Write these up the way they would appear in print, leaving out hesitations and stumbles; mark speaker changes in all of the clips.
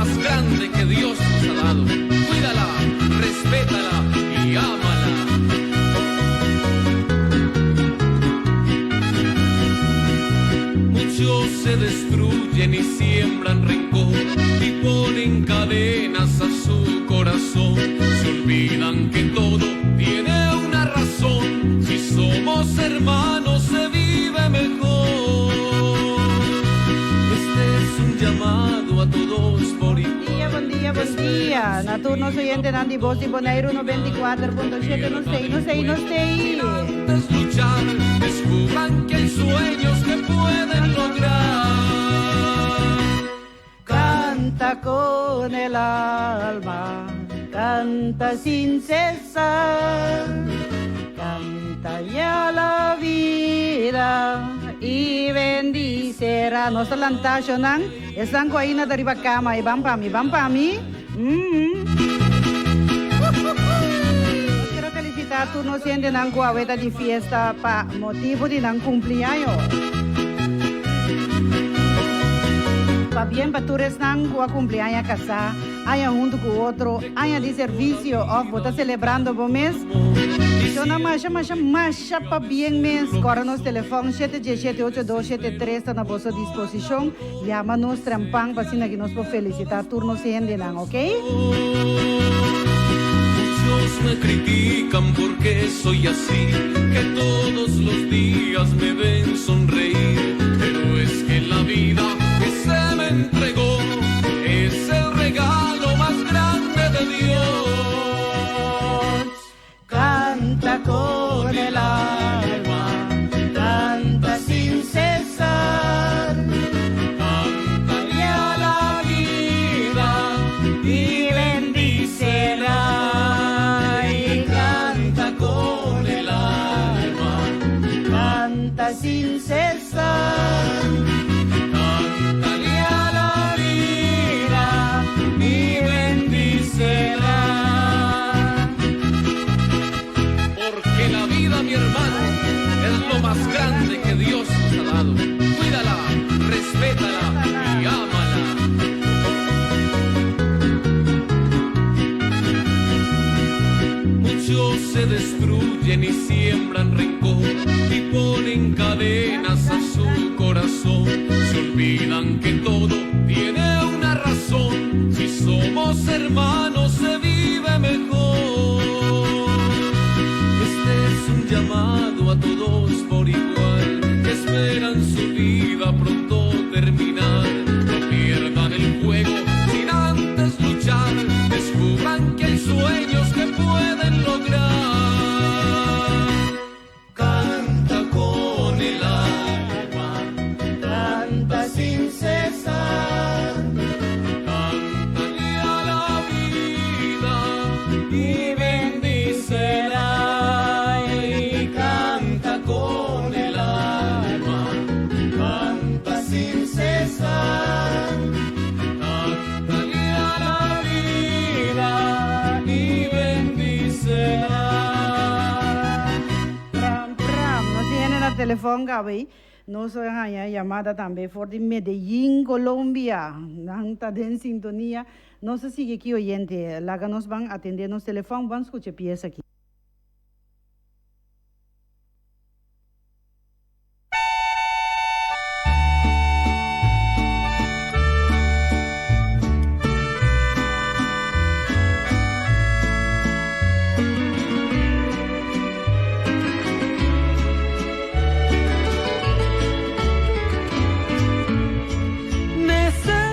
Speaker 1: más grande que Dios nos ha dado. Cuídala, respétala y ámala. Muchos se destruyen y siembran rencor y ponen cadenas a su corazón. Se olvidan que todo tiene una razón. Si somos hermanos se vive mejor. Este es un llamado a todos por
Speaker 2: Bon dia, bon dia, bon dia. Na tur nos oyentenan di Bos di Boneiru 94.7 nos tei, nos tei, nos tei.
Speaker 1: Luchar, descubran que hay sueños que pueden lograr.
Speaker 2: Canta con el alma, canta sin cesar, canta ya la vida y bendícela. Nos ta lantá shonnan, esnan ku ainda ta riba kama i ban pa mi, ban pa mi. Mm. Nos quiero felicitá tur nos hendenan ku awe ta di fiesta pa motibu di nan kumpliaño. Pabien pa tur esnan ku a kumpli aña kasá, aña huntu ku otro, aña di servisio òf bo ta selebrando bo mes. Shona masha masha masha pabien mes. Kòrda nos telefòn shete diesshete ocho dos shete tres ta na boso disposishon. Yama nos trempan pa asina ki nos por felisitá tur nos hendenan, okey?
Speaker 1: Muchos me critican porque soy así, que todos los días me ven sonreír, pero es que la vida que se me entregó es el regalo más grande de Dios.
Speaker 2: Canta con el alma, canta sin cesar.
Speaker 1: Cántale a la vida y bendícela.
Speaker 2: Y canta con el alma, canta sin cesar.
Speaker 1: Cántale a la vida y bendícela. Porque la vida, mi hermano, es lo más grande que Dios nos ha dado. Cuídala, respétala y ámala. Muchos se destruyen y siembran rencor y ponen cadenas a su corazón. Se olvidan que todo tiene una razón. Si somos hermanos se vive mejor. Este es un llamado a todos por igual que esperan su vida pronto terminar. No pierdan el juego sin antes luchar. Descubran que hay sueños que pueden lograr. Canta con el alma,
Speaker 2: canta sin cesar.
Speaker 1: Cántale a la vida y bendícela. Y canta con el alma,
Speaker 2: canta sin cesar.
Speaker 1: Cántale a la vida y bendícela.
Speaker 2: Pram, pram. Nos tin na telefòn, Gaby. Nos a haña yamada tambe for di Medellín, Colombia. Nan ta den sintonia. Nos a sigui aki oyente. Laga nos ban atendé nos telefòn. Ban skucha piesa aki.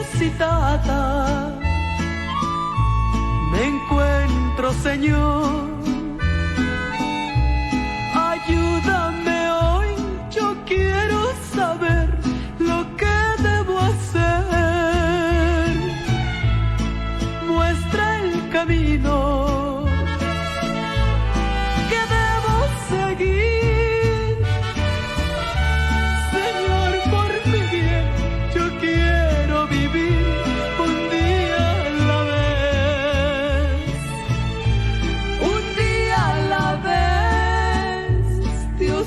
Speaker 3: Necesitada me encuentro, Señor. Ayúdame hoy, yo quiero saber lo que debo hacer. Muestra el camino que debo seguir. Señor, por mi bien, yo quiero vivir un día a la vez. Un día a la vez, Dios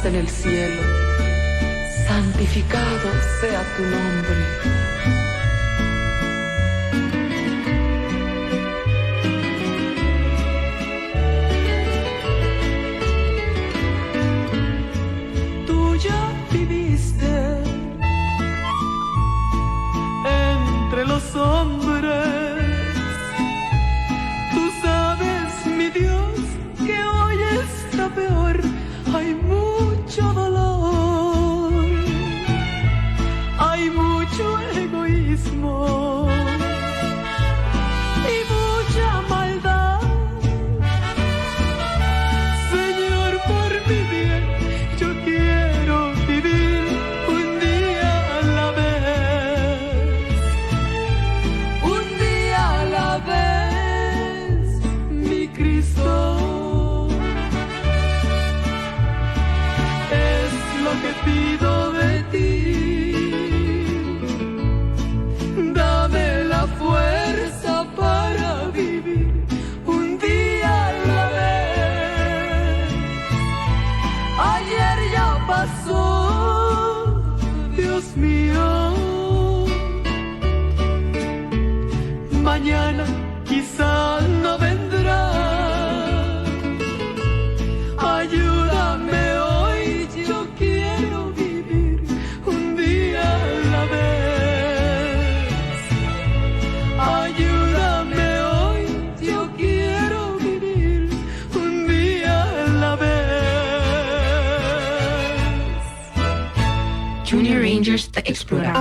Speaker 3: estás en el cielo, santificado sea tu nombre. Tú ya viviste entre los hombres. Tú sabes, mi Dios, que hoy está peor. Hay mucho dolor, hay mucho egoísmo y mucha maldad. Señor, por mi bien, yo quiero vivir un día a la vez. Un día a la vez, mi Cristo. Es lo que pido de ti. Dame la fuerza para vivir un día a la vez. Ayer ya pasó, Dios mío. Mañana quizá no vendrá. Ayúdame hoy, yo quiero vivir un día a la vez. Ayúdame hoy, yo quiero vivir un día a la vez.
Speaker 4: Junior Rangers ta explora.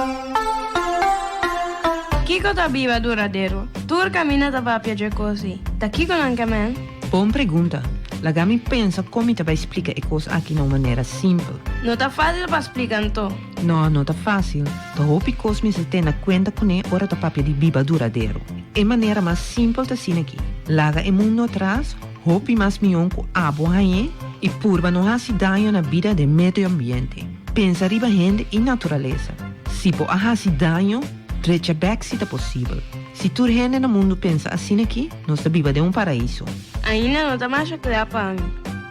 Speaker 5: Kiko ta biba duradero? Tur kaminda ta papia dje kos ei. Ta kiko nan ke men?
Speaker 6: Bon pregunta. Laga mi pensa kon mi ta bai splika e kos aki na un manera simpel.
Speaker 5: No ta fásil pa splika anto.
Speaker 6: No, no ta fásil. Ta hopi kos mester tene na kuenta kuné ora ta papia di biba duradero. E manera mas simpel ta asina aki, laga e mundu atras, hopi mas mihó ku abo hañ'é i purba no hasi daño na bida den medio ambiente. Pensa riba hende i naturalesa. Si bo a hasi daño, drecha bèk si ta posibel. Si tur hende na mundu pensa asina aki, nos ta biba den un paraiso.
Speaker 5: Ainda no ta masha kla pa mi.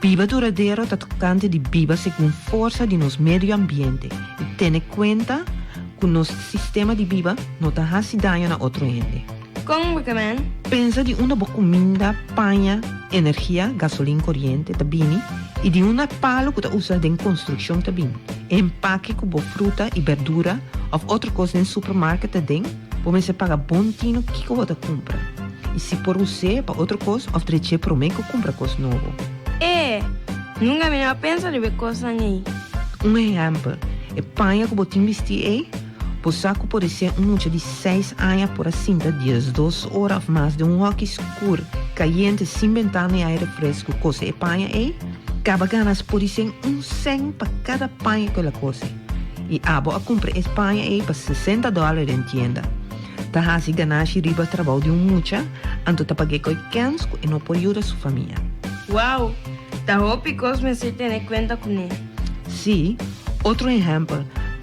Speaker 6: Biba duradero ta tokante di biba segun forsa di nos medio ambiente i tene kuenta ku nos sistema di biba no ta hasi daño na otro hende.
Speaker 5: Kon bo ke men?
Speaker 6: Pensa di unda bo kuminda, paña, energia, gasolin, koriente, ta bini i di unda palu ku ta usa den konstrukshon ta bini. E empake ku bo fruta i berdura òf otro kos den supermarket ta den, bo mester paga bon tinu kiko bo ta kumpra i si por us'é pa otro kos òf drech'é promé ku kumpra kos nobo.
Speaker 5: E! Nunka mi no a pensa riba e kosnan ei.
Speaker 6: Un ehèmpel, e paña ku bo tin bistí ei, Bo sa ku podisé un mucha di seis aña por a sinta diesdos ora òf mas den un hòki skur, kayente, sin bentana i aire fresku kose e paña ei? Kaba ganas podisé un sèn pa kada paña ku el a kose. I abo a kumpra e paña ei pa sesenta dòler den tienda. Ta hasi ganashi riba trabou di un mucha, anto ta pag'é koi kèns ku e no por yuda su famia.
Speaker 5: Wou! Ta hopi kos mester tene kuenta kuné.
Speaker 6: Sí, otro ehèmpel,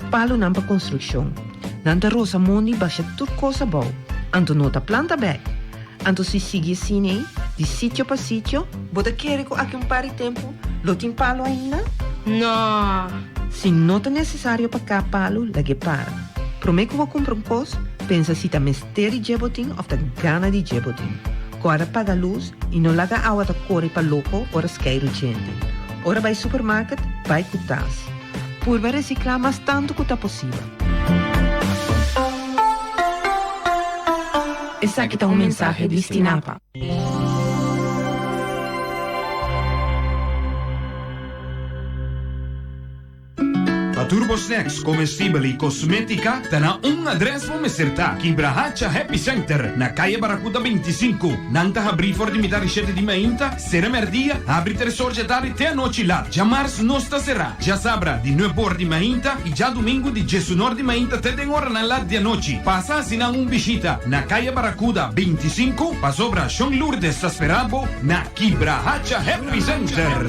Speaker 6: palunan pa konstrukshon. Nan ta rosa mondi basha tur kos abou, anto no ta planta bèk. Anto si sigui asina ei, di sitio pa sitio, bo ta kere ku aki un par di tempu lo tin palu ainda?
Speaker 5: No!
Speaker 6: Si no ta nesesario pa kap palu, lag'é para. Promé ku bo kumpra un kos, pensa si ta mester di dje bo tin òf ta gana di dje bo tin. Kòrda paga lus i no laga awa ta kore pa loko ora skeiru djente. Ora bai supermarket, bai ku tas. Purba resiklá mas tantu ku ta posibel.
Speaker 4: Esaki ta un mensahe di Stinapa.
Speaker 7: Pa tur bo snacks, comestibel y cosmetica ta na un adres bo mester ta, Kibrahacha Happy Center na Calle Barracuda 25. Nan ta habri for di mitad di shete di mainta, sera merdia, habri tres or dje tardi te anochi lat. Djamars nos ta sera, djasabra di nuebe or di mainta y djadumingu di djesun or di mainta te den oranan lat di anochi. Pasa haci nan un bishita na Calle Barracuda 25, pasobra Shon Lourdes ta spera bo na Kibrahacha Happy Center.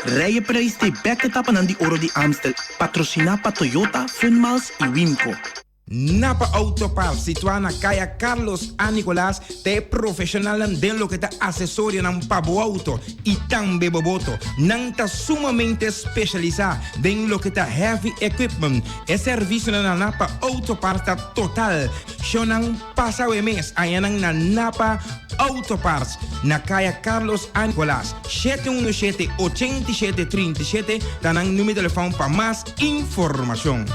Speaker 8: Reye Prijs t'e bek etapanan di Oro di Amstel, patrociná pa Toyota, Funmiles y Wimco.
Speaker 9: Napa Auto Parts, situá na Kaya Carlos A. Nicolaas, ta e profeshonalnan den loke ta asesorionan pa bo auto i tambe bo boto. Nan ta sumamente speshalisá den loke ta heavy equipment. E servisionan na Napa Auto Parts ta total. Shownan pasa awe mes añanan na Napa Auto Parts, na Kaya Carlos A. Nicolaas, 717 87 37 ta nan numero di telefòn pa mas Informashon.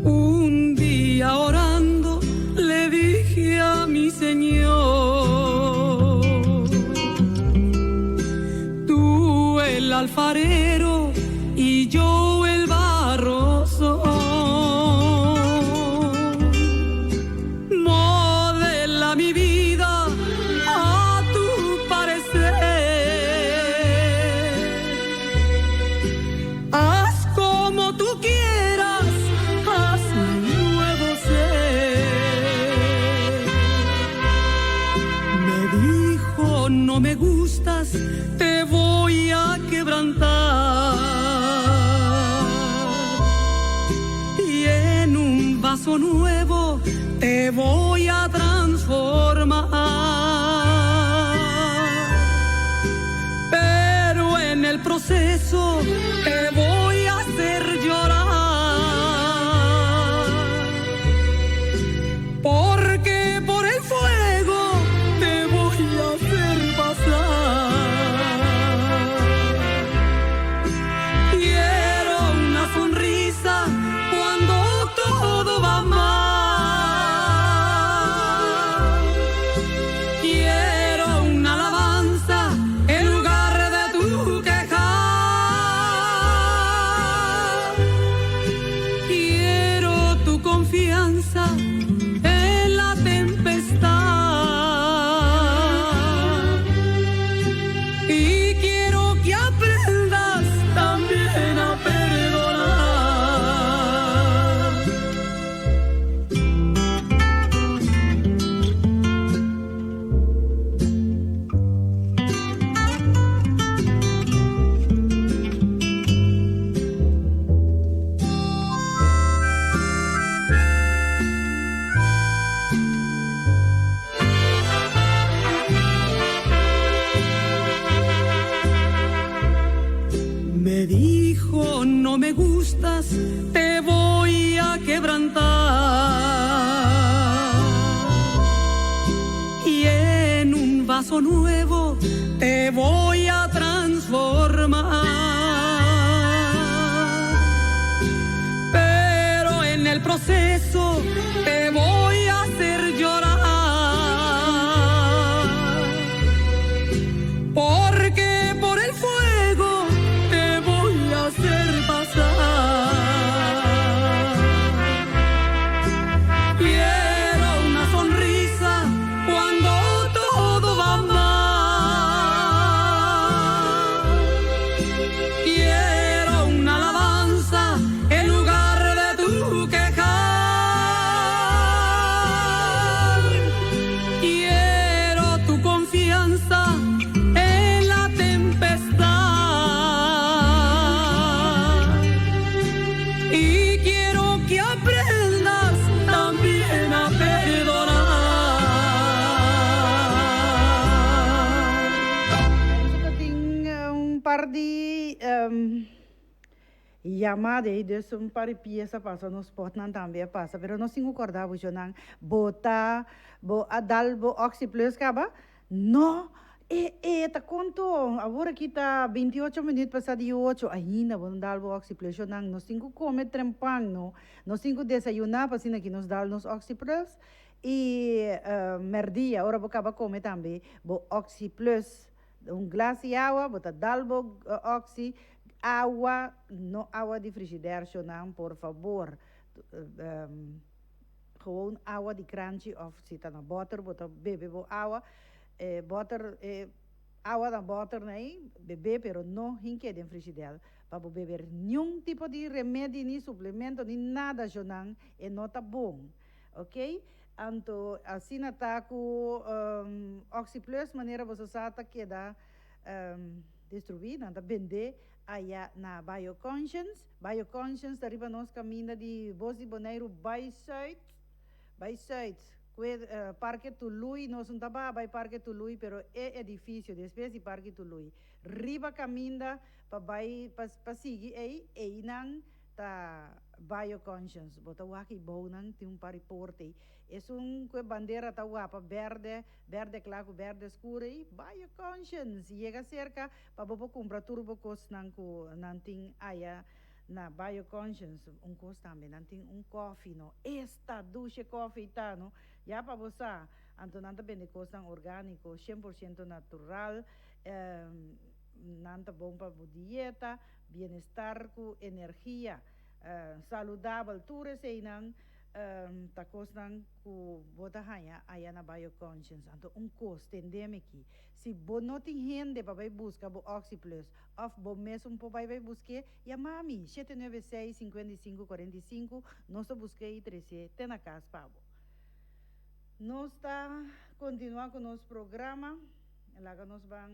Speaker 3: Un dia orando le dije a mi Señor, Tú el alfarero y yo el barro soy. Modela mi vida a tu parecer. Haz como tú quieras, hazme un nuevo ser. Me dijo, no me gustas, te voy a quebrantar. Y en un vaso nuevo te voy a transformar. Pero en el proceso te voy a hacer llorar. Porque por el fuego te voy a hacer pasar. Quiero una sonrisa cuando todo va mal. Quiero una alabanza en lugar de tu quejar. Quiero tu confianza en la tempestad. Y quiero que aprendas también a perdonar. Me dijo, no me gustas, te voy a quebrantar. Y en un vaso nuevo te voy a transformar. Pero en el proceso te voy a hacer llorar. Porque por el fuego te voy a hacer pasar. Quiero una sonrisa cuando todo va mal. Quiero una alabanza en lugar de tu quejar. Quiero tu confianza en la tempestad. Y quiero que aprendas también a perdonar.
Speaker 2: Tin un par di yamada ei, dus un par di pies a pasa, nos potnan tambe a pasa, pero nos tin ku kòrda bo shownan, bo ta, bo a dal bo Oxi Plus kaba? No! E, e ta konto, awor aki ta 28 minuut pasa di ocho, ainda bo no dal bo Oxi Plus, shownan, nos tin ku kome trempan, no, nos tin ku desayuná pa asina ki nos dal nos Oxi Plus, i mèrdia ora bo kaba kome tambe bo Oxi Plus. Un glas di awa, bo ta dal bo oxi. Awa, no awa di frigidaire shonan por fabor. Gewoon awa di kranchi of si ta na boter bo ta bebe bo awa. E boter e awa na boter na ei bebe pero no hink'e den frigidel pa bo bebe niun tipo di remedi ni suplemento ni nada shonan e no ta bon ok. Anto asina ta ku Oxi Plus manera boso sa ta keda distribuí, nan ta bendé aya na Bioconscience. Bioconscience ta riba nos kaminda di Bos di Boneiru bai sùit, bai sùit, kue Parke Tului, nos no ta baha bai Parke Tului pero e edifisio despues di Parke Tului riba kaminda pa bai pa sigui ei, einan ta Bioconscience. Bo ta wak ei bounan tin un par di porta ei. Esun ku e bandera ta wapa bèrdè, bèrdè kla ku bèrdè skur ei, Bioconscience! Yega serka pa bo por kumpra tur bo kosnan ku nan tin aya na Bioconscience. Un kos tambe, nan tin un kòfi no. Esta dushe kòfi ei ta no. Ya pa bo sa. Anto nan ta bende kosnan orgániko, 100% natural. Nan ta bon pa bo dieta, bienestar ku energia saludabel. Tur eseinan ta kosnan ku bo ta haña aya na Bioconscience. Anto un kos, tende mi aki, si bo no tin hende pa bai buska bo Oxi Plus òf bo mesun por bai bai busk'é, yama mi, 796 55 45, nos ta busk'é i tres'é te na kas pa bo. Nos ta kontinuá ku nos programa. Laga nos ban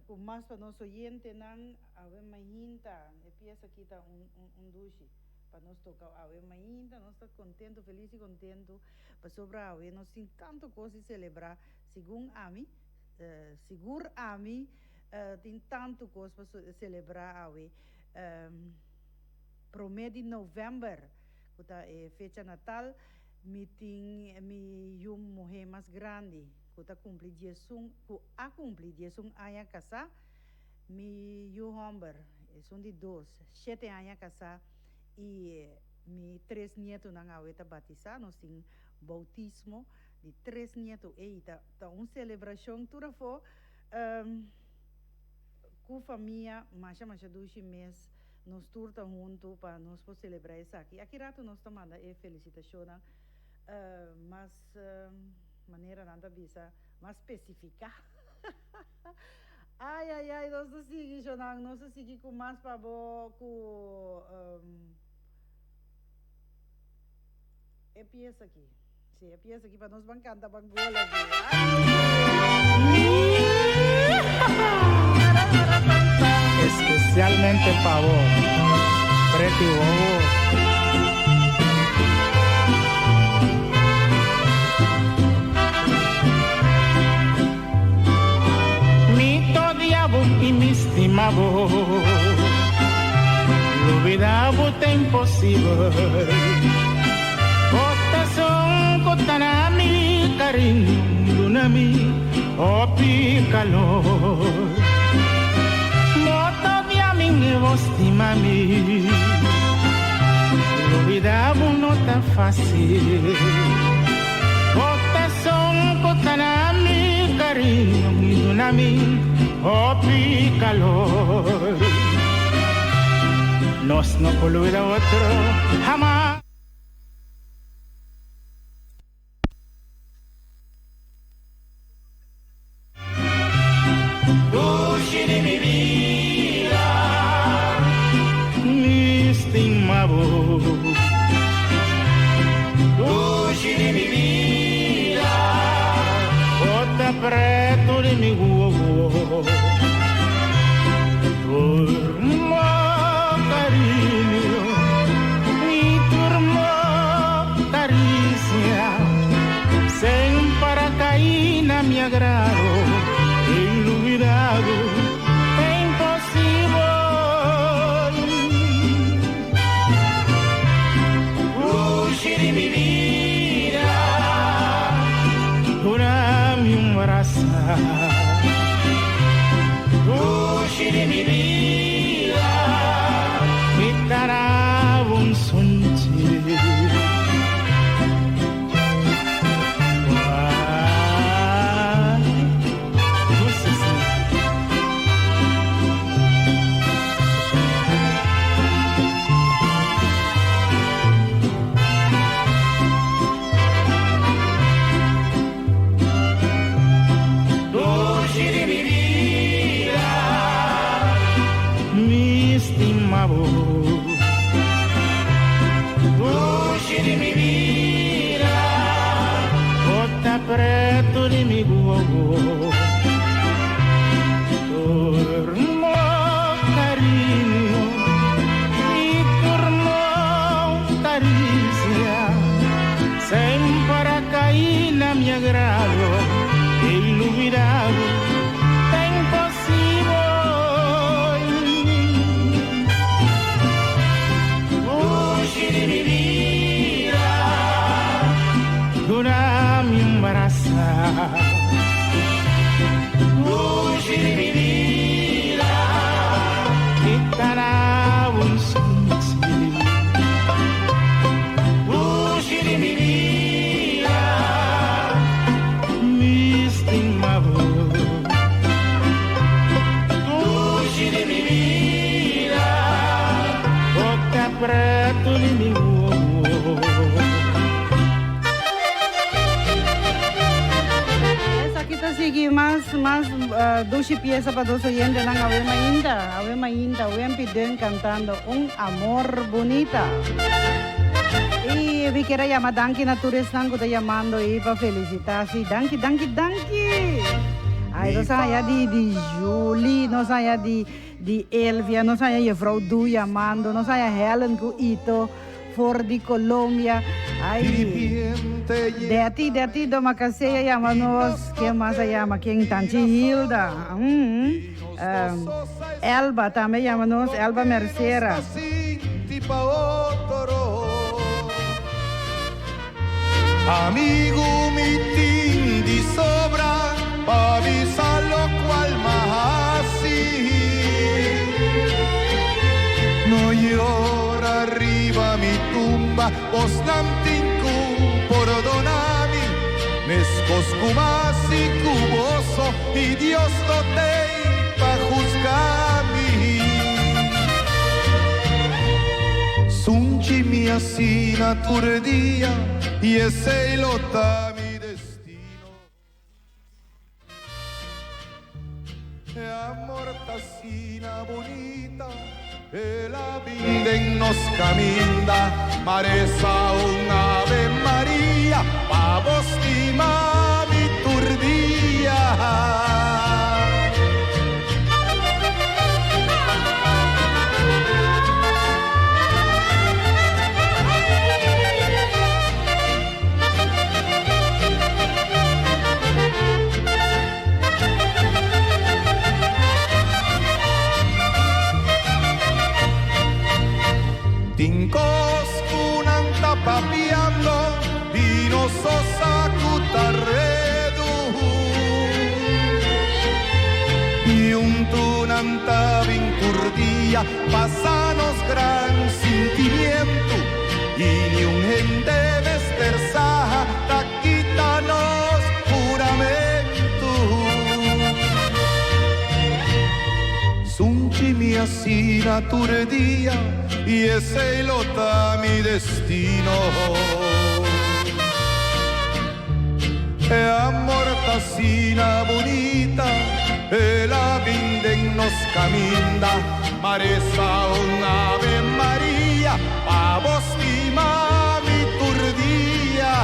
Speaker 2: ku mas pa nos oyentenan. Awe mainta, e piesa aki ta un dushi pa nos toka awe mainta. Nos ta kontentu, felis i kontentu pasobra awe nos tin tantu kos di selebrá. Segun ami, sigur ami tin tantu kos pa selebrá awe. Promé di novèmber, ku ta e fecha natal, mi tin mi yu muhé mas grandi. Ku ta kumpli diesun, ku a kumpli 11 aña kasá, mi yu hòmber, esun di dos, shete aña kasá i mi tres nietunan awe ta batisá. Nos tin boutismo di tres nietu. Ey, ta ta un selebrashon tur afó ku famia masha masha dushi mes. Nos tur ta huntu pa nos por selebrá esaki. Aki ratu nos ta manda e felisitashonnan mas. Manera nan ta bisa mas specifica. Ay ay ay nos ta sigui shonan nos ta sigui cu mas pa bo cu e pieza aki. Si e pieza aki pa nos ban canta ban gola aki.
Speaker 10: Especialmente pa bo, Pretty Wowo. Mi ta odia bo y mi stima bo. Lubida bo ta imposibel. Bo ta esun cu ta na mi cariño, duna mi hopi calor. Bo ta odia mi y bo stima mi. Lubida bo no ta facil. Bo ta esun cu ta na mi cariño y duna mi hopi calor. Nos no por lubida otro hamas. Dushi di mi bida, mi stima bo. Dushi di mi bida, bo ta pretu di mi wowo. Tur mo cariño y tur mo caricia, semper a cai na mi agrado, ilubidado ta imposibel. Dushi di mi bida, duna mi un brasa. Dushi di mi bida, mi ta dabo un sunchi. preto di mi wowo. Tur mo cariño y tur mo caricia semper a cay na mi agrado y lubidado ta imposibel. Dushi di mi bida, duna mi un brasa. Dushi di mi bida, kita na un sunchi. Dushi di mi bida, mi stima bo. Dushi di mi bida, boca preto di mi wowo.
Speaker 2: Esaki ta sigui mas mas dushi piesa pa nos oyentenan awe mainta, awe mainta Wempi Dun cantando Un Amor Bunita. Y mi kier a yama danki na tur esnan cu ta yamando y pa felicita si danki danki danki. Ay nos a haya di di Julie, nos a haya di di Elvia, nos a haya juffrouw Du yamando, nos a haya Helen cu Ito for di Colombia. Ay Betty, Betty Domacassé a yama nos, ken mas a yama? Ken Tanchi Hilda, Elba tambe a yama nos, Elba Mercera.
Speaker 11: Amigu mi tin di sobra pa bisa locual m'a haci. No yora riba mi tumba, bosnan tin cu pordona mi, mescos cu m'a haci cu boso y Dios no t'ey pa huzga mi. Sunchi mi asina tur dia y esey lo ta mi destino. E amor ta asina bunita, el a bin den nos caminda, maresa un Ave Maria, pa bo stima mi tur dia. Tin cos cu nan ta papiando di nos sosa cu ta redu. Y un tunan ta bin tur dia pasa nos gran sintimiento y ni un hende mester sa ta kita nos huramento. Sunchi mi asina tur dia y esey lo ta mi destino. E amor ta asina bunita, el a bin den nos caminda, maresa un Ave Maria, pa bo stima mi tur dia.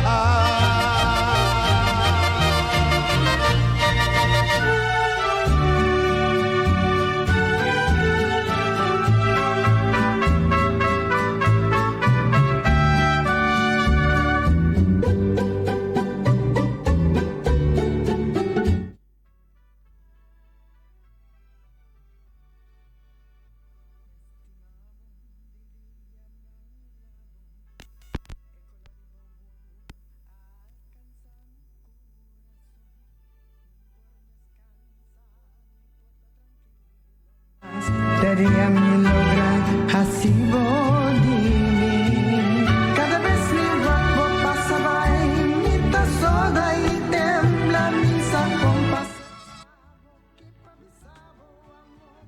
Speaker 12: Teria mi logra haci bo di mi. Cada bes mi wak bo pasa bai, mi ta soda y tembla, mi sa con pasa bo ki pa bisa bo amor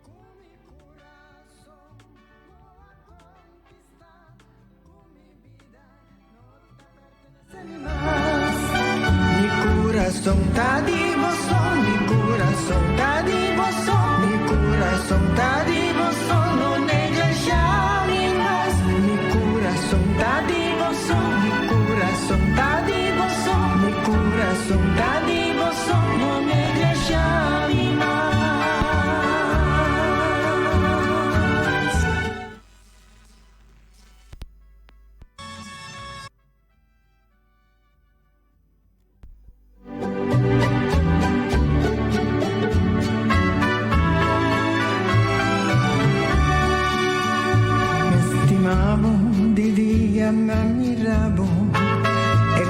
Speaker 12: cu mi curason bo a conquista cu mi bida no ta pertenece ni mas. Mi curason ta di bo so, mi curason ta di bo so, mi curason ta di bo so, no neglisha mi mas. Mi curason ta di bo so, mi curason ta di bo so, mi curason ta.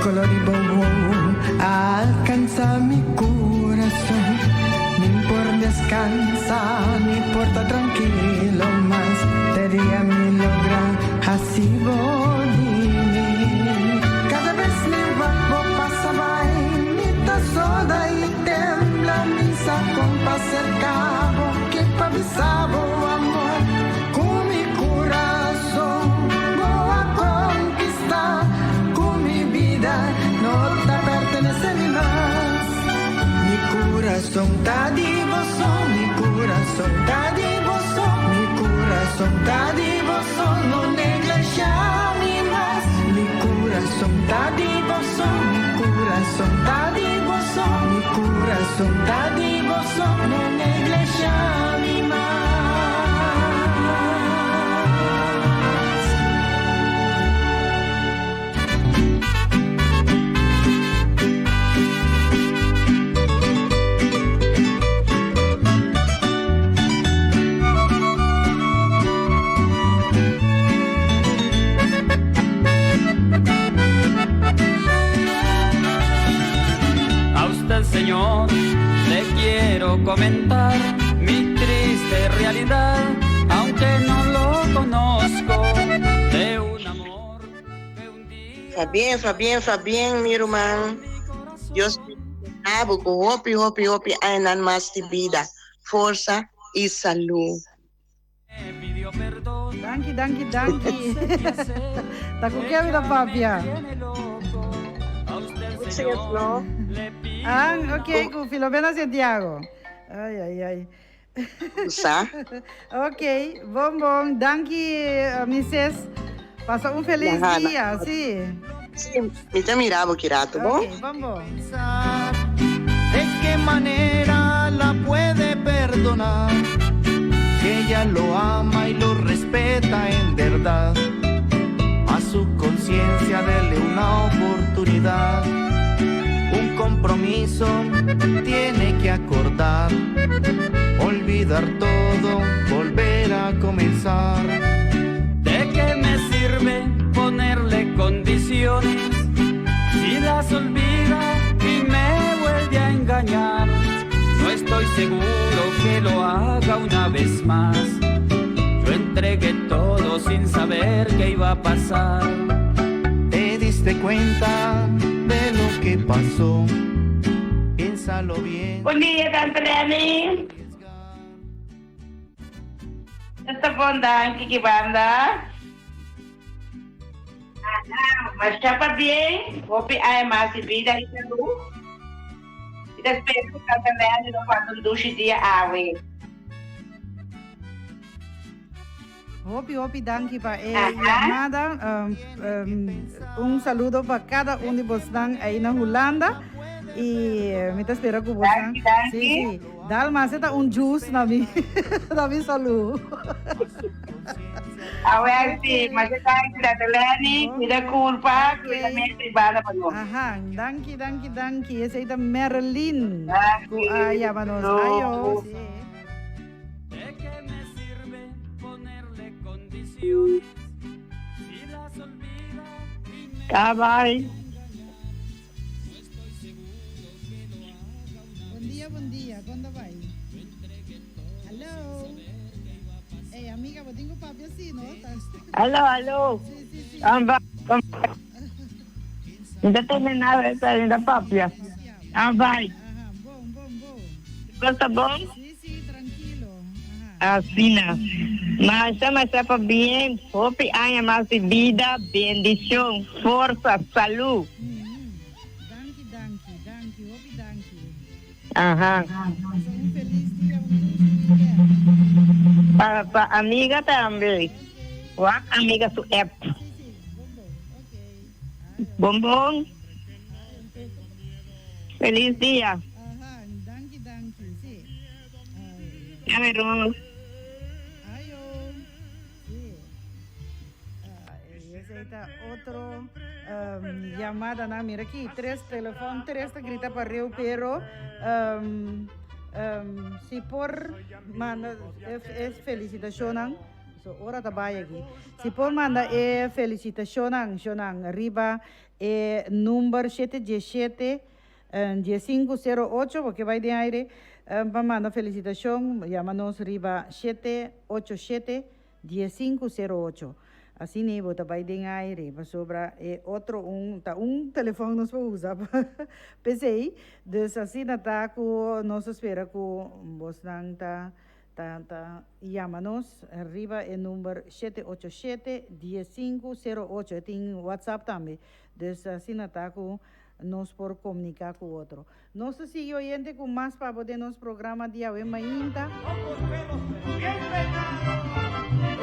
Speaker 12: Color di bo wowo a alcansa mi curason Mi por descansa, ni por ta tranquilo mas Te dia mi logra haci bo di mi Cada bes mi wak bo pasa bai Mi ta soda y tembla Mi sa con pa cerca bo Ke pa bisa bo amor Cu mi curason bo a conquista Cu mi bida no ta pertenece mi mas Mi curason ta di bo so Mi curason ta di bo so Mi curason ta di bo so No neglencia mi mas Mi curason ta di bo so Mi curason ta di bo so Mi curason ta di bo so No neglencia mi mas.
Speaker 3: A usted, señor, le quiero comentar mi triste realidad, aunque no lo conozco, de un amor
Speaker 13: Fabien, Fabien, Fabien, mi ruman. Dios bendiciona bo cu hopi, hopi, hopi añanan mas di bida, forsa y salud.
Speaker 2: Danki, danki, danki. Ta cu ke mi ta papia? Ah, ok, cu Filomena Santiago. Ay, ay, ay.
Speaker 13: Sa.
Speaker 2: Ok, bon bon. Danki, mi sis. Pasa un feliz dia, si.
Speaker 13: Si, mi ta mira bo ki rato, bon?
Speaker 2: Ok, bon bon.
Speaker 3: De qué manera la puede perdonar Si ella lo ama y lo respeta en verdad A su conciencia dele una oportunidad Un compromiso tiene que acordar Olvidar todo, volver a comenzar
Speaker 14: ¿De qué me sirve ponerle condiciones si las olvida y me vuelve a engañar? No estoy seguro que lo haga una vez más. Yo entregué todo sin saber qué iba a pasar.
Speaker 3: Te diste cuenta de lo que pasó. Piénsalo bien.
Speaker 10: Bon dia, Tante Lenny. Esta bon danki ki banda. Aha, masha pabien, hopi aña mas di bida y salud. Mi ta spera cu Tante Lenny lo pasa un dushi dia awe.
Speaker 2: Hopi hopi danki pa e yamada. Un saludo pa cada un di bosnan ahí na Hulanda. Y mi ta spera cu bosnan.
Speaker 10: Danki, danki.
Speaker 2: Sí, sí. Dalma, se ta un juice na mi, na mi salud.
Speaker 10: Awel sí, masha danki Tata Lenny, cuida culpa, cuida mente y bala pa nos.
Speaker 2: Aha, danki, danki, danki. Esey ta Marilyn cu a yama nos. Ayo, sí.
Speaker 14: De qué me sirve ponerle condiciones si las olvida y me
Speaker 15: Cabal.
Speaker 2: Bon dia, bon dia. Con ta bay? Hallo. Ey, amiga, bo tin cu papia si, no?
Speaker 15: Aló, aló. Amba, Mi ta tende nada, esta mi ta papia. Amba. Cos ta bon? Asina. Masha masha pabien. Hopi aña mas di bida, bendicion, forsa, salud.
Speaker 2: Danki, danki, danki, hopi danki.
Speaker 15: Aha.
Speaker 2: Pasa un feliz dia, un dushi weekend.
Speaker 15: Pa pa amiga tambe. Wak amiga su app. Bon bon. Feliz dia.
Speaker 2: Aha, danki danki, si.
Speaker 15: Ya me Ros.
Speaker 2: Ayo. Si. Esey ta otro yamada nan. Mira aki, tres telefon, tres ta grita pa riu, pero si por manda e felicitacionnan. Paso ora ta bai aki. Si por manda e felicitacionnan, shonan, riba e number shete diesshete, diesinku sero ocho, bo ke bai den aire pa manda felicitacion, yama nos riba 787 1508. Asina bo ta bai den aire pasobra e otro un ta un telefon nos por usa p'esei. Dus asina ta ku nos ta spera ku bosnan ta ta ta yama nos riba e number 787 1508. E tin WhatsApp tambe. Dus asina ta ku nos por komunika ku otro. Nos ta sigui oyente ku mas pa bo den nos programa di awe mainta.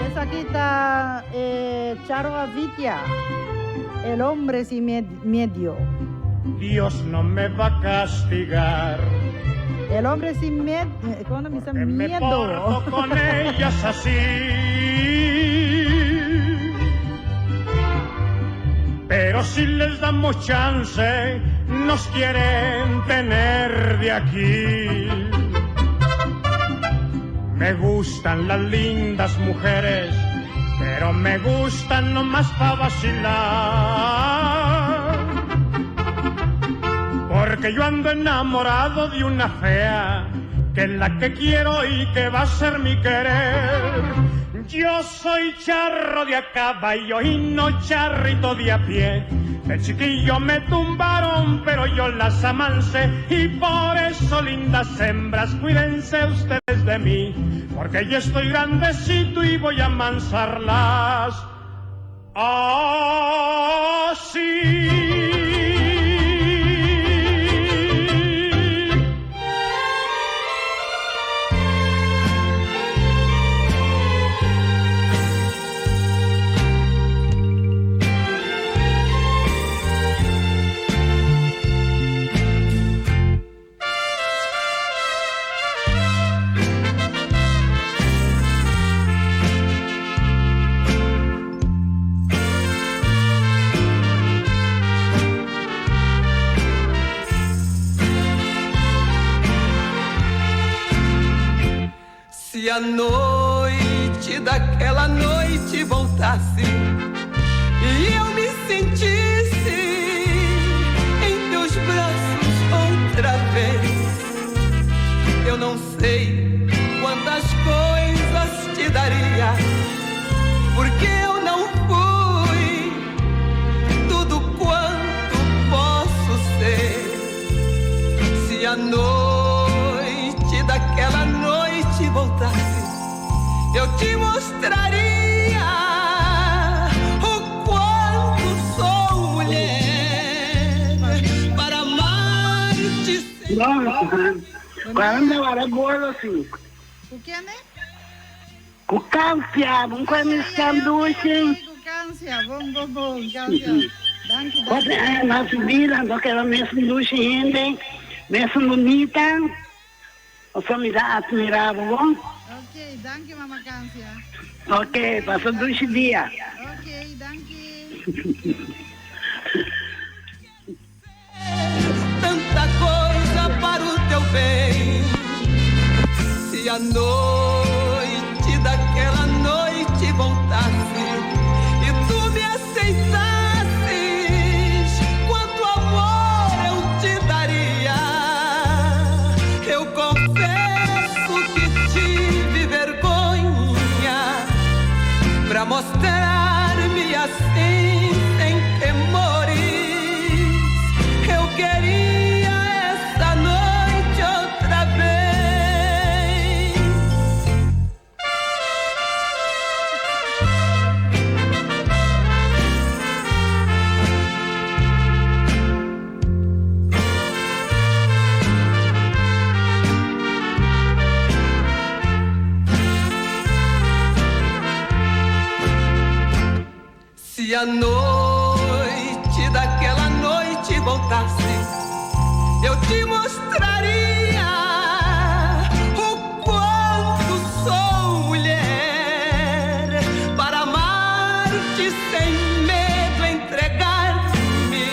Speaker 2: Esaki ta e Charo Avitia, El hombre sin medio.
Speaker 10: Dios no me va a castigar.
Speaker 2: El hombre sin miedo, ¿cómo no misa
Speaker 10: Me
Speaker 2: miedo?
Speaker 10: porto con ellas así. Pero si les damos chance, nos quieren tener de aquí. Me gustan las lindas mujeres, pero me gustan nomás pa' vacilar. Porque yo ando enamorado de una fea, que es la que quiero y que va a ser mi querer. Yo soy charro de a caballo y no charrito de a pie. De chiquillo me tumbaron, pero yo las amancé. Y por eso, lindas hembras, cuídense ustedes de mí. Porque yo estoy grandecito y voy a amansarlas. Así.
Speaker 3: Se a noite daquela noite voltasse e eu me sentisse em teus braços outra vez, eu não sei quantas coisas te daria, porque eu não fui tudo quanto posso ser. Se a noite daquela noite voltasse, eu te mostraria o quanto sou mulher para amar-te.
Speaker 16: Cuando era gordo, sí.
Speaker 2: Ku ken e?
Speaker 16: Ku Cansia, bon ku mi sandushi.
Speaker 2: Ku Cansia, bon bon bon, Cansia. Danki, danki.
Speaker 16: Hopi aña na su bida, no keda mesun dushi hende, mesun bunita. Pasobra mi ta admira bo bon.
Speaker 2: Ok, danki mama Cansia.
Speaker 16: Ok, pasa dushi dia.
Speaker 2: Ok, danki.
Speaker 3: Tanta coisa para o teu bem. Se a noite daquela noite voltasse e tu me aceitasses, quanto amor eu te daria. Eu confesso que tive vergonha pra mostrar-me assim sem temores. Eu queria essa noite outra vez. Se a noite daquela noite voltasse, eu te mostraria o quanto sou mulher para amar-te sem medo entregar-me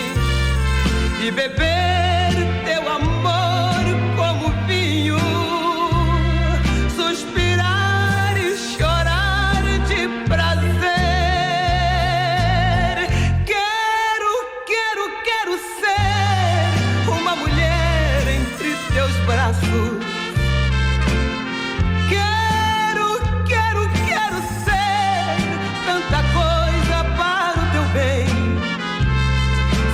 Speaker 3: e beber teu amor como vinho, suspirar e chorar de braços. Quero, quero, quero ser tanta coisa para o teu bem.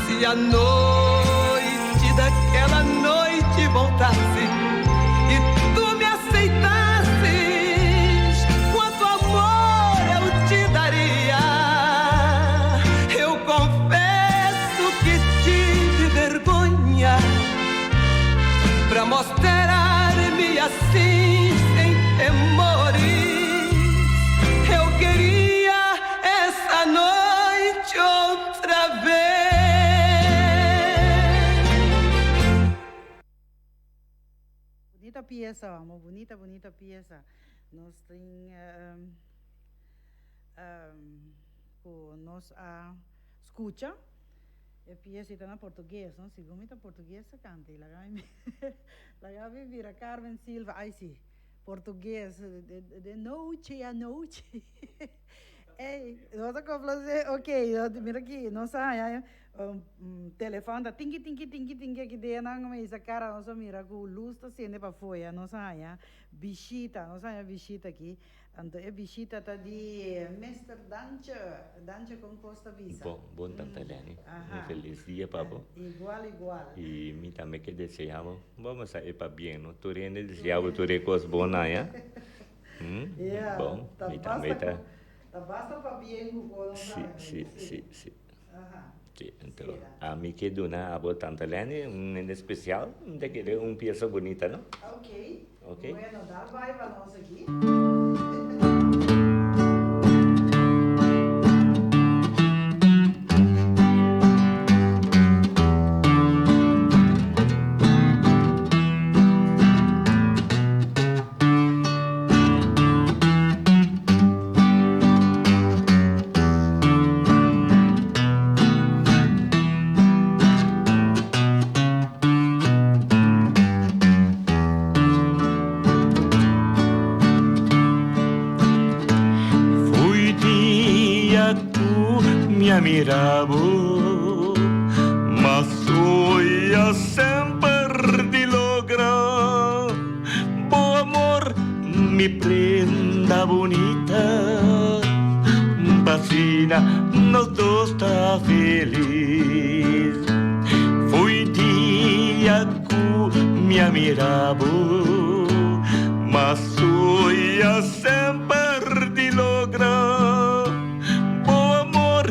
Speaker 3: Se a noite daquela noite voltasse e tu me aceitasses, quanto amor eu te daria. Eu confesso que tive vergonha pra mostrar-me assim sem temores. Eu queria essa noite outra vez.
Speaker 2: Bunita piesa, amo. Bunita, bunita piesa. Nos tin um, um, ku nos a skucha. E piesa ta na portugues, no? Segun mi ta portugues ta kanta. I laga mi laga mi mira Carmen Silva. Ai si, portugues. De, de noche a noche. Ey, nos a complacer. Ok, mira aki, nos a haña un, telefon ta tinki tinki tinki tinki aki den nan me isa cara nos a mira ku luz ta sende pa foya. Nos a haña bishita, nos a haña bishita aki. Anto e bishita ta di Mr. Dantje. Dantje kon kos ta bisa?
Speaker 17: Bon, bon tanta Lenny. Un felis dia pa bo.
Speaker 2: Igual, igual.
Speaker 17: I mi tambe ke desea bo. Vamos a e pabien no. Tur hende desea bo tur e kos bon aya.
Speaker 2: Yeah,
Speaker 17: Bon,
Speaker 2: ta
Speaker 17: mi tambe
Speaker 2: basta
Speaker 17: ta.
Speaker 2: ku, ta basta pabien ku kon nos
Speaker 17: Si,
Speaker 2: haña.
Speaker 17: si,
Speaker 2: Si.
Speaker 17: si, si.
Speaker 2: Aha.
Speaker 17: Si, anto ami ke duna abo tanta Lenny un hende spesial, mi ta kere un piesa bunita no.
Speaker 2: Ok.
Speaker 17: Ok.
Speaker 2: Bueno, dal bai pa nos aki.
Speaker 3: Foi dia ku mi a mira bo, ma soña semper di logra bo amor, mi prenda bunita, p'asina nos dos ta felis. Foi dia ku mi a mira bo, ma soña semper di logra bo amor,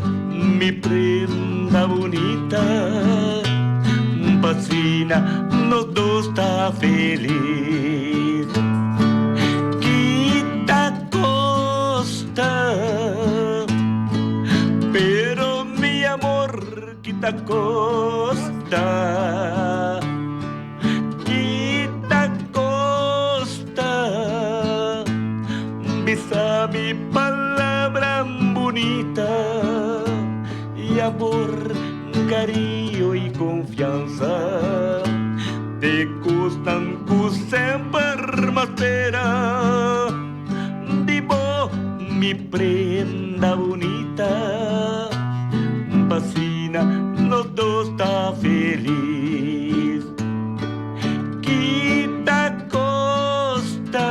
Speaker 3: mi prenda bunita, p'asina nos dos ta felis. Kita kosta, pero mi amor kita kosta. Kita kosta, bisa mi palabra bunita y amor, cariño y confianza te costan ku semper m'a spera di bo, mi prenda bunita, p'asina nos dos ta felis. Kita kosta,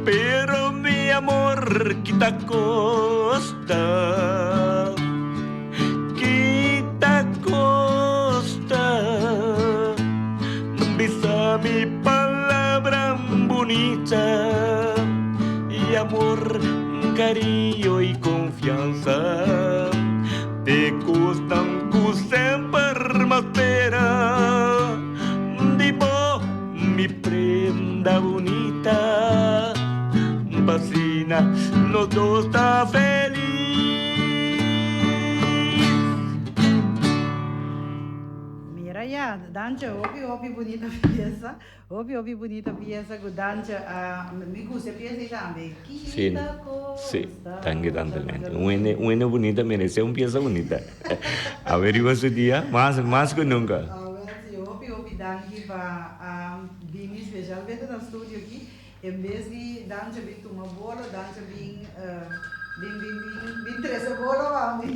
Speaker 3: pero mi amor kita kosta. Kita kosta, bisa mi palabra bunita y amor, cariño y confianza te costan ku semper m'a spera di bo, mi prenda bunita, p'asina nos dos ta felis.
Speaker 2: Mira ya, Dantje, hopi hopi bunita piesa, hopi hopi bunita piesa ku Dantje a, mi gusta e piesa ei tambe.
Speaker 17: Sí,
Speaker 2: Kita
Speaker 17: sí,
Speaker 2: kosta.
Speaker 17: danki tante Lenny. Un hende, un hende bunita merece un pieza bunita. Awe riba su dia, mas, mas ku nunca.
Speaker 2: Awel si, hopi hopi danki pa a bini specialmente na studio aki. En bes di Dantje bin tuma bolo, Dantje bin, bin, bin, bin, bin trese bolo pa mi.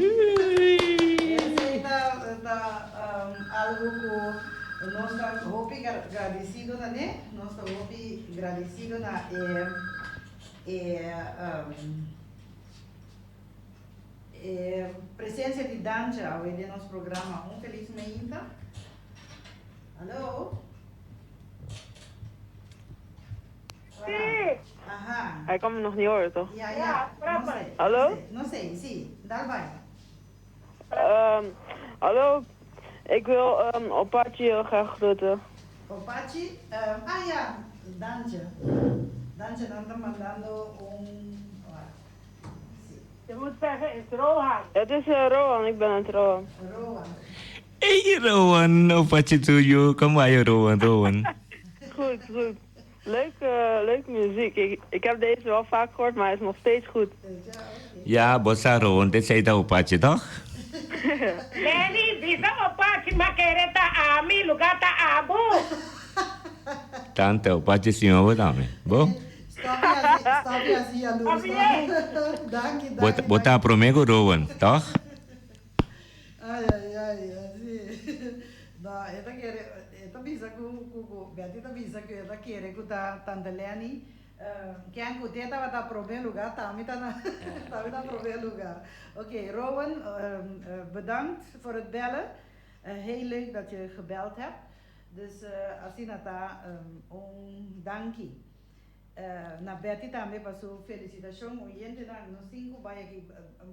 Speaker 2: Esei ta, ta algo ku. Nos ta hopi gradisido na ne, nos ta hopi gradisido na e e e presencia di Danja awe den nos programa. Un feliz meinta. Hallo.
Speaker 18: Sí.
Speaker 2: Aha.
Speaker 18: Hij kan me nog niet horen, toch?
Speaker 2: Ja, ja. No sé.
Speaker 18: Hallo?
Speaker 2: No sé, sí. Dal bai.
Speaker 18: Ehm, hallo, ik wil um, Opachi heel graag groeten.
Speaker 2: Opachi? Um, ah ja, Dantje. Dantje dan ta mandando un...
Speaker 16: Je moet zeggen, is Rohan.
Speaker 18: Het is uh, Rohan, ik ben het Rohan.
Speaker 2: Rohan.
Speaker 17: Hey Rowan, Opachi tuyo. Kom maar, Rowan, Rowan.
Speaker 18: Goed, goed. Leuk, eh, leuke muziek. Ik, ik heb deze wel vaak gehoord, maar hij is nog steeds goed.
Speaker 17: Ja, bo sa Rowan, dit zei dat Opachi, toch?
Speaker 16: Lenny, bisa Opachi m'a kere ta ami, lugá ta abo.
Speaker 17: Tante, Opachi stima bo tambe. Bo?
Speaker 2: Stop hasi, stop hasi jaloers, toch? Danki,
Speaker 17: Bo,
Speaker 2: danki.
Speaker 17: bo ta promé ku Rowan, toch?
Speaker 2: Ai, ai, ai, si. No, e ta kere, e ta bisa ku, ku, ku, Betty ta bisa ku e ta kere ku ta Tante Lenny, ken ku te tabata promé lugá, tami ta na, tami ta promé lugá. Ok, Rowan, bedankt voor het bellen. Heel leuk dat je gebeld hebt. Dus asina ta un danki. Na Betty tambe pa su felicitacion. Oyentenan, nos tin cu bay aki.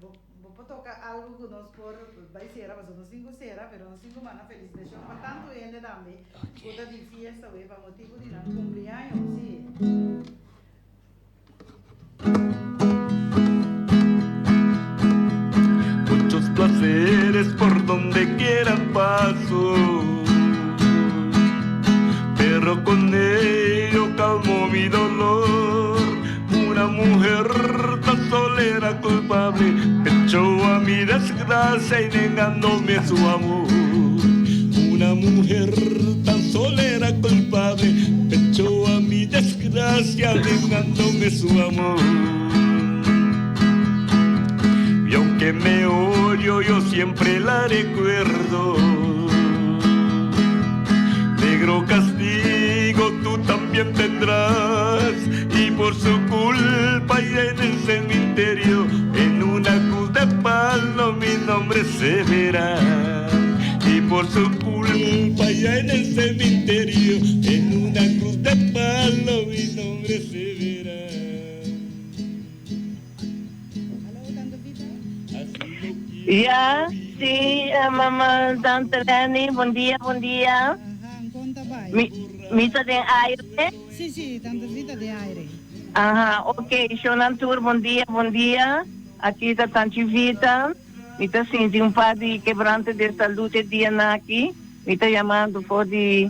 Speaker 2: Bo bo por toca algo cu nos por bay cera, pasobra nos tin cu cera, pero nos tin cu manda felicitacion pa tanto hende tambe cu ta di fiesta awe pa motibo di nan cumpleaños. Si.
Speaker 3: Muchos placeres por donde quiera paso Pero con ello calmo mi dolor Una mujer tan solera culpable Echó a mi desgracia y negándome su amor Una mujer tan solera culpable Echó a mi desgracia negándome su amor Y aunque me odio yo siempre la recuerdo Negro castigo tú también tendrás Y por su culpa y en el cementerio En una cruz de palo mi nombre se verá Y por su culpa ya en el cementerio En una cruz de palo mi nombre se verá
Speaker 15: Ja, sí, eh, mama Tante Lenny, bon dia, bon dia. Mi, mi ta den aire?
Speaker 2: Sí, sí, Tante Vita den aire.
Speaker 15: Aha, ok, Shonan Tur, bon dia, bon dia. Aki ta Tanchi Vita. Mi ta sinti un par di kebrante de salud e dianan aki. Mi ta yamando for di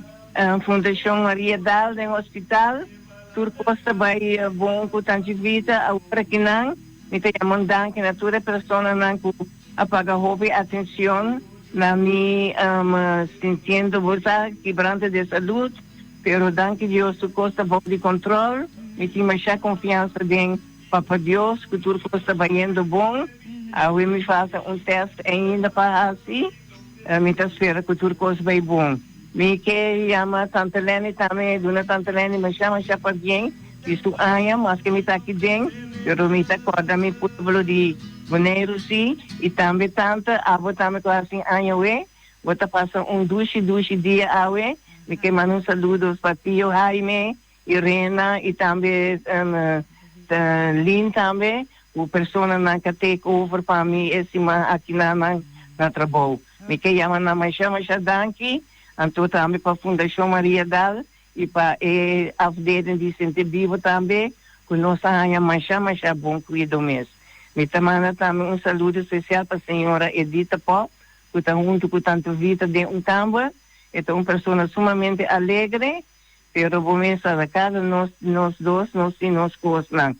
Speaker 15: Fundashon Maria Daal den hospital. Tur kos ta bai bon ku Tanchi Vita awor akinan. Mi ta yama un danki na tur e personanan ku a paga hopi atencion na mi sintiendo bo sa kibrante de salud. Pero danki Dios tur kos ta bou di control. Mi tin masha confiansa den Papa Dios ku tur kos ta bayendo bon. Awe mi falta un test ainda pa hasi. Mi ta spera ku tur kos bai bon. Mi ke yama Tante Lenny tambe, duna Tante Lenny masha masha pabien di su aña, maske mi ta aki den, pero mi ta kòrda mi pueblo di Boneiru si, i tambe Tante, abo tambe ku hasi aña awe, bo ta pasa un dushi dushi dia awe. Mi ke manda un saludos pa Tio Jaime, Irena y tambe Lynn tambe cu personanan ca take over pa mi e siman aki na nan na trabou. Mi ke yama nan masha masha danki, anto tambe pa Fundacion Maria Dal y pa e afdeling di Sente Bibo tambe cu nos a haña masha masha bon cuido mes. Mi ta manda tambe un saludo especial pa señora Edita Pop cu ta hunto cu Tante Vita den un camber, e ta un persona sumamente alegre. Pero bo mes sa kada nos nos dos nos tin nos kosnan.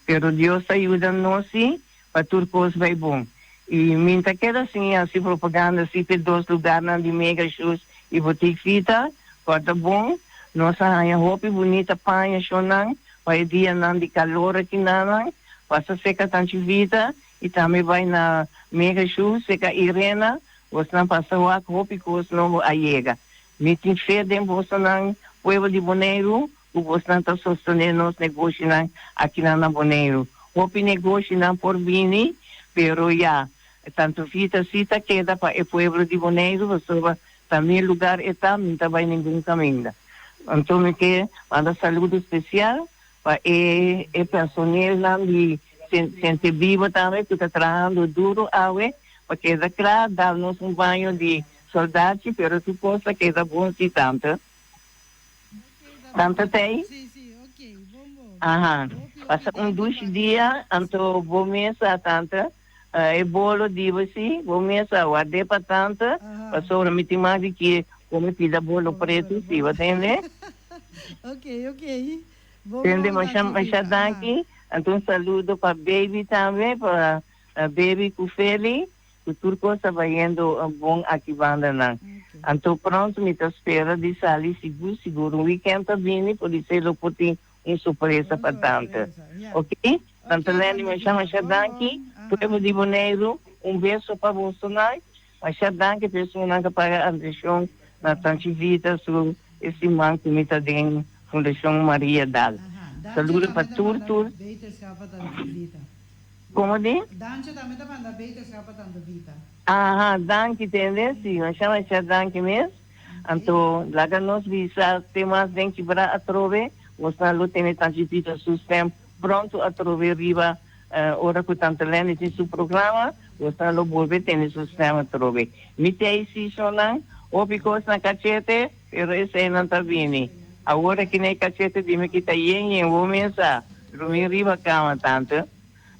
Speaker 15: Pero Dios ta yuda nos si pa tur kos bai bon. I mi ta keda sin hasi propaganda si p'e dos lugarnan di Mega Shoes i Boutique Vita, kòrda bon, nos a haña hopi bunita paña shonnan pa e dianan di kalor akinanan, pasa seka Tanchi Vita i tambe bai na Mega Shoes seka Irena, bosnan pasa wak hopi kos nobo a yega. Mi tin fe den bosonan, pueblo di Boneiru, ku bosnan ta sostené nos negoshinan akinan na Boneiru. Hopi negoshinan por bini, pero ya, Tante Vita sí ta keda pa e pueblo di Boneiru, pasobra ta mi lugar e ta, mi no ta bai ningun kaminda. Anto mi ke manda saludo spesial pa e e personelnan di Sente Bibo tambe ku ta trahando duro awe pa keda kla, dal nos un baño di soldachi, pero tur kos ta keda bon si tante. Tante tei? Aha, pasa un dushi dia, anto bo mesa tante. E bolo di bo si, bo mes a ward'é pa tanta, pasobra mi tin mas di ki come pida bolo pretu si, bo tende?
Speaker 2: Ok, ok. Bo
Speaker 15: Tende,
Speaker 2: bon,
Speaker 15: masha,
Speaker 2: Tante
Speaker 15: masha
Speaker 2: Vita.
Speaker 15: danki. Anto un saludo pa baby tambe, pa baby cu Feli, cu tur cos ta bayendo bon aki bandanan. Anto pronto mi ta spera di sali sigur, sigur un weekend ta bini, podisé lo por tin un sorpresa pa tante. Ok? Tante Lenny masha masha danki. Pueblo di Boneiru un beso pa bosonan. Masha danki pa esunnan ka paga atencion na Tanchi Vita su e siman ku mi ta den Fundashon Maria Dal. Saludo pa tur tur. Komo di? Aha, danki tende. Si, masha masha danki mes. Anto laga nos bisa te mas den kibra atrobe, bosnan lo tene Tanchi Vita su stem pronto atrobe riba ora cu Tante Lenny tin su programa, bosnan lo bolbe tene su stem atrobe. Mi tei si shonnan, hopi cos na cachete, pero eseinan ta bini. Awor aki na e cachete di mi kita yen yen, bo mes sa, drumi riba cama, Tante.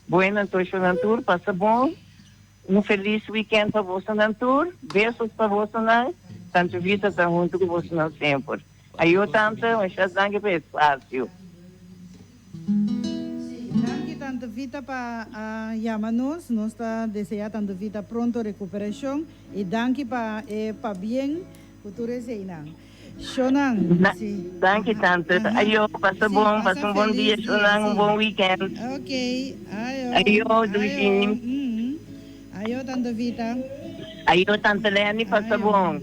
Speaker 15: Bueno anto shonnan tur, pasa bon. Un felis weekend pa bosonan tur. Besos pa bosonan. Tante Vita ta hunto cu bosonan semper. Ayo tante, masha danki pa e espacio.
Speaker 2: Sí, danki tante Vita pa a yama nos. Nos ta desea tante Vita pronto recuperacion y danki pa e pabien cu tur eseinan. Shonan, sí.
Speaker 15: Danki tante. Ayo, pasa bon, pasa un bon dia shonan, un bon weekend.
Speaker 2: Ok, ayo.
Speaker 15: Ayo, dushi.
Speaker 2: Ayo tante Vita.
Speaker 15: Ayo tante Lenny, pasa bon.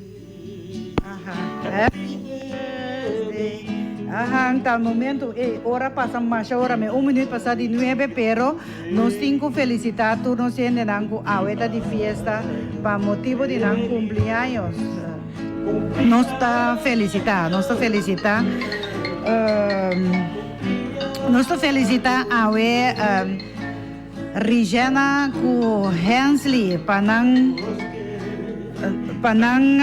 Speaker 2: Aha, happy birthday. Aha, tal momento, ey, ora pasa masha ora me, un minuut pasa di nuebe, pero nos tin cu felicita tur nos hendenan cu awe ta di fiesta pa motibo di nan cumpleaños. Nos ta felicita, nos ta felicita, nos ta felicita awe Rijena cu Hensley pa nan, pa nan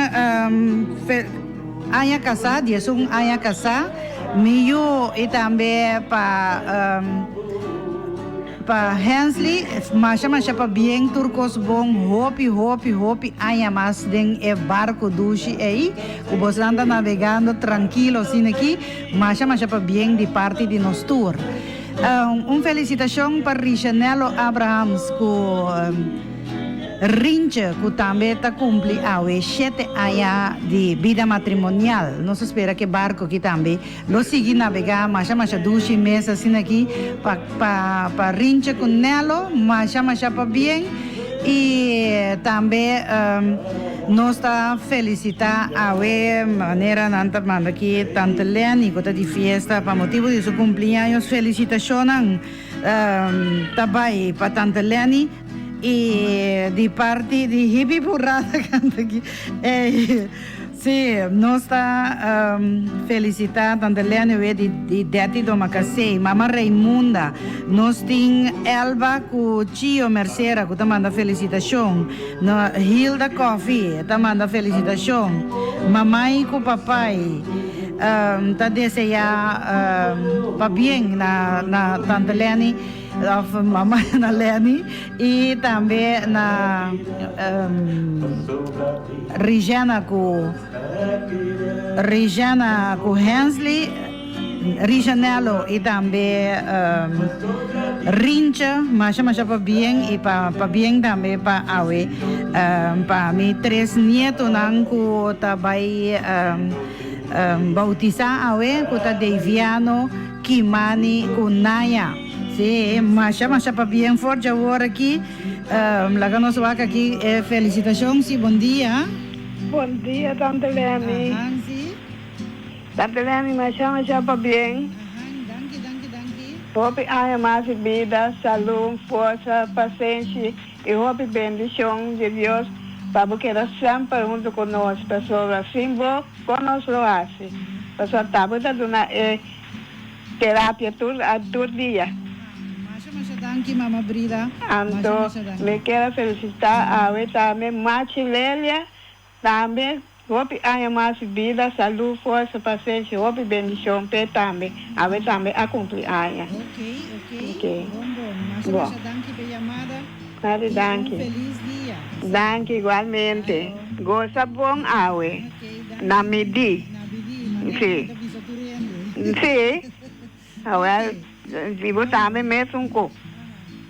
Speaker 2: aña casa, diesun aña casa, mi yu y tambe pa. Pa Hensley, masha masha pabien tur kos bon hopi hopi hopi aña mas den e barco dushi ei ku bosnan ta navegando trankilo asina aki masha masha pabien di parti di nos tur. Un felicitacion pa Richanello Abrahams ku Rintje ku tambe ta kumpli awe shete aña di bida matrimonial. Nos ta spera ku e barco aki tambe Lo sigui nabegá masha masha dushi mes asina aki pa pa pa Rintje ku Nello masha masha pabien i tambe nos ta felisitá awe manera nan ta manda aki tante Lenny ku ta di fiesta pa motibu di su kumpliaños felisitashonnan ta bai pa tante Lenny i di parti di Hippie Purra ta kanta aki. Sí, nos ta felicita Tante Leniwe di di Detty Domacassé, Mama Raymunda, nos tin Elba cu Chio Mercera cu ta manda felicitacion, no Hilda Coffie ta manda felicitacion, Mamai cu Papai ta desea pabien na na Tante Leni of Mama na Leni y tambe na. Rijana ku Rijana ku Hensley, Rijanello i tambe Rintje, masha masha pabien i pa pabien tambe pa awe pa mi tres nietonan ku ta bai bautisa awe ku ta Daviano, Kimani ku Naya. Si, masha masha pabien for djawor aki. Laga nos wak aki e felicitacion si bon dia.
Speaker 18: Bon dia tante Lenny.
Speaker 2: Ahan si.
Speaker 18: Tante Lenny, masha masha pabien.
Speaker 2: Danki, danki, danki.
Speaker 18: Hopi aña mas di bida, salú, forsa, pasenshi i hopi bendishon di Dios pa bo keda semper huntu ku nos, pasobra sin bo kon nos lo hasi? Pasobra ta bo ta duna e terapia tur tur dia.
Speaker 2: Masha masha danki mama Brida. Masha
Speaker 18: Anto
Speaker 2: masha danki.
Speaker 18: mi kier a felisitá awe tambe Machi Lelia Tambe hopi aña mas bida, salud, forsa, pasenshi, hopi bendicion p'e tambe. Awe tambe a cumpli aña.
Speaker 2: Ok, ok.
Speaker 18: Ok.
Speaker 2: Bon, bon. Masha,
Speaker 18: Bon.
Speaker 2: masha danki p'e yamada.
Speaker 18: Nada
Speaker 2: I un
Speaker 18: danki.
Speaker 2: feliz dia.
Speaker 18: Danki igualmente. Goza bon awe. Na midi.
Speaker 2: Na bidi. Manera
Speaker 18: Si.
Speaker 2: mi ta bisa tur hende.
Speaker 18: Si. Awel, di bo tambe mesun ku.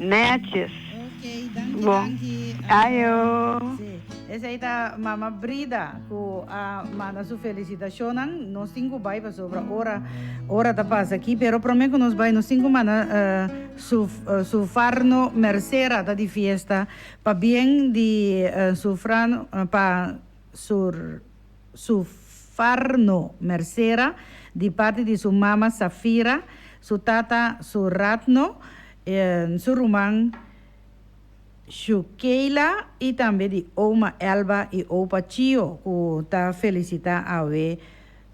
Speaker 18: Netjes.
Speaker 2: Ok, danki,
Speaker 18: Bon.
Speaker 2: danki.
Speaker 18: Ayo.
Speaker 2: Sí. Esei ta Mama Brida ku a manda su felisitashonnan. Nos tin ku bai pasobra ora ora ta pasa aki, pero promé ku nos bai nos tin ku manda eh, su su Farno Mercera ta di fiesta pabien di eh, su Frano pa sur su Farno Mercera di parti di su mama Safira, su tata Suratno, su ruman Shukeila y tambe di oma Elba y opa Chio cu ta felicita awe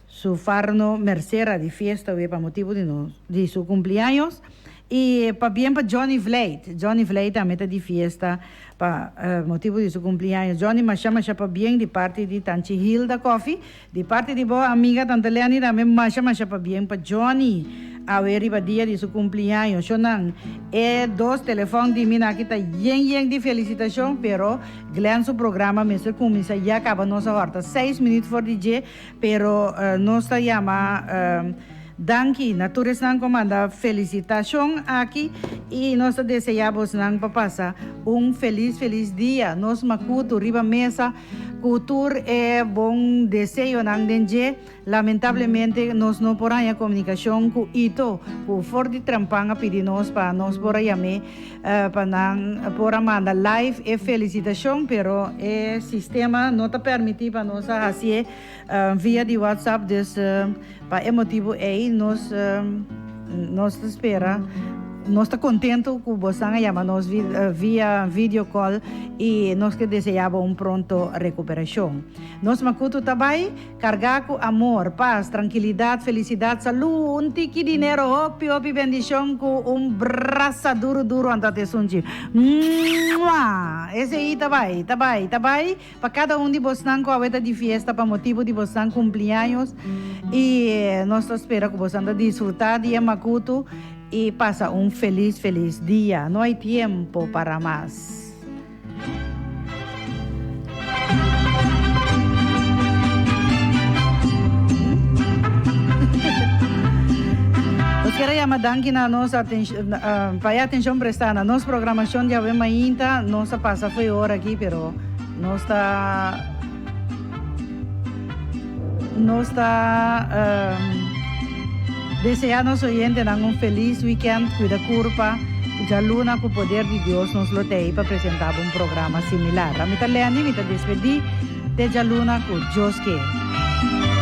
Speaker 2: su Farno Mercera di fiesta awe pa motibo di nos di su cumpleaños y pabien pa Johnny Vlijt Johnny Vlijt tambe ta di fiesta Pa motibu di su cumpleaños Johnny masha masha pabien di parti di Tanchi Hilda Coffee, di parti di bo amiga Tante Lenny tambe masha masha pabien pa Johnny awe riba dia di su cumpleaños. Shonnan e dos telefon di mi naki ta yen yen di felicitacion pero Glenn su programa mester cuminsa ya caba nos a horta seis minuut for di dje pero nos ta yama Danki na tur esnan ku a manda felisitashon aki i nos ta deseá bosnan pa pasa un felis felis dia. Nos makutu riba mesa ku tur e bon deseonan den dje. Lamentablemente nos no por haña komunikashon ku Ito ku for di trempan a pidi nos pa nos por a yam'é pa nan por a manda live e felisitashon pero e sistema no ta permití pa nos a hasié via di WhatsApp dus Pa e motibu ei nos nos ta spera, nos ta kontentu ku bosan a yama nos via video call i nos ke deseá bo un pronto rekuperashon. Nos makutu ta bai kargá ku amor, pas, trankilidat, felisidat, salú, un tiki dinero, hopi hopi bendishon ku un brasa duru duru anto ta esunchi. Mua! Esei ta bai, ta bai, ta bai. Pa kada un di bosnan ku awe ta di fiesta pa motibu di bosnan kumpliaños i nos ta spera ku bosnan ta disfrutá di e makutu i pasa un felis felis dia. No hay tiempo para mas. Nos kier a yama danki na nos pa e atenshon prestá na nos programashon di awe mainta. Nos a pasa fo'i ora aki pero. Nos ta nos ta desea nos oyentenan un felis weekend, cuida curpa, djaluna cu poder di Dios nos lo t'ey pa presenta bo un programa similar. Ami ta Lenny, mi ta despedi te djaluna cu Dios ke.